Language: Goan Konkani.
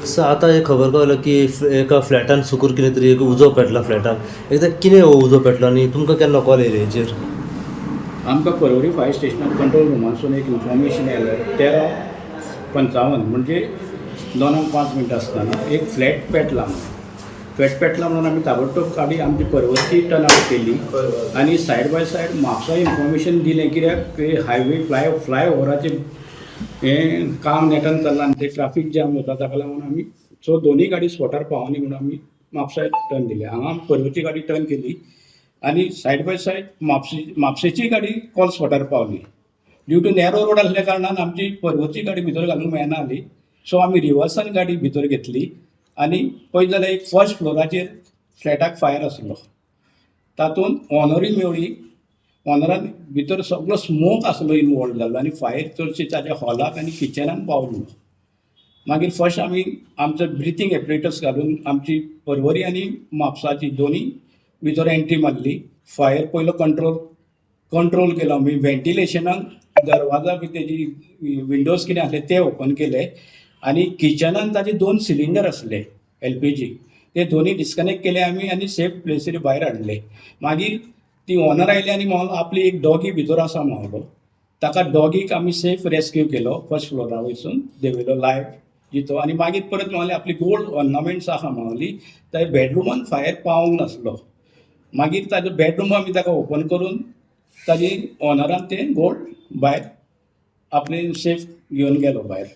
सो आतां एक खबर कळ्ळो की एका फ्लॅटान सुकूर कितें तरी एक उजो पेटला फ्लॅटान. एकदा कितें हो उजो पेटलो आनी तुमकां केन्ना कॉल येयले हेजेर? आमकां परवरी फायर स्टेशनाक कंट्रोल रुमांसून एक इन्फॉर्मेशन आयलें, 13:55 म्हणजे 2:05 आसतना एक फ्लॅट पेटला म्हणून. फ्लॅट पेटला म्हणून आमी ताबडतोब गाडी आमची परवरची टर्न आवट केली आनी side by side Mapusa information दिलें, कित्याक हायवे फ्लाय ओवराचें हें काम नेटान चल्लां आनी ते ट्राफीक जाम जाता. ताका लागून आमी सो दोनूय गाडी स्पॉटार पावनी म्हणून आमी म्हापसा टर्न दिलें. हांगा आमी परवरची गाडी टर्न केली आनी सायड बाय सायड म्हापशेची गाडी कॉल स्पॉटार पावली. ड्यू टू नॅरो रोड आसल्या कारणान आमची परवरची गाडी भितर घालूंक मेळना जाली. सो आमी रिवर्सान गाडी भितर घेतली आनी पळयत जाल्यार एक फर्स्ट फ्लोराचेर फ्लॅटाक फायर आसलो. तातूंत ऑनरूय मेवळी. ऑनरान भितर सगलो स्मोक आसलो इनवॉल्व जाल्लो आनी फायर चडशी ताच्या हॉलाक आनी किचनान पावलो. मागीर फर्स्ट आमी आमचो ब्रिथींग एपरेटस घालून आमची परवरी आनी म्हापसाची दोनी भितर एंट्री मारली. फायर पयलो कंट्रोल केलो आमी. व्हेंटिलेशनाक दरवाजा बी तेजी विंडोज कितें आसले ते ओपन केले आनी किचनान ताजे दोन सिलिंडर आसले एलपीजी, ते दोनी डिस्कनेक्ट केले आमी आनी सेफ प्लेसीर भायर हाडले. मागीर ती ऑनर आयली आनी म्हणलो आपली एक डॉगी भितर आसा म्हणलो. ताका डॉगीक आमी सेफ रेस्क्यू केलो. फर्स्ट फ्लोरा वयसून देंवयलो लायव्ह जितो. आनी मागीर परत म्हणलें आपली गोल्ड ऑर्नामेंट्स आहा म्हणली. त्या बेडरुमान फायर पावूंक नासलो. मागीर ताजो बेडरूम आमी ताका ओपन करून ताजी ऑनरान तें गोल्ड भायर आपले सेफ घेवन गेलो भायर.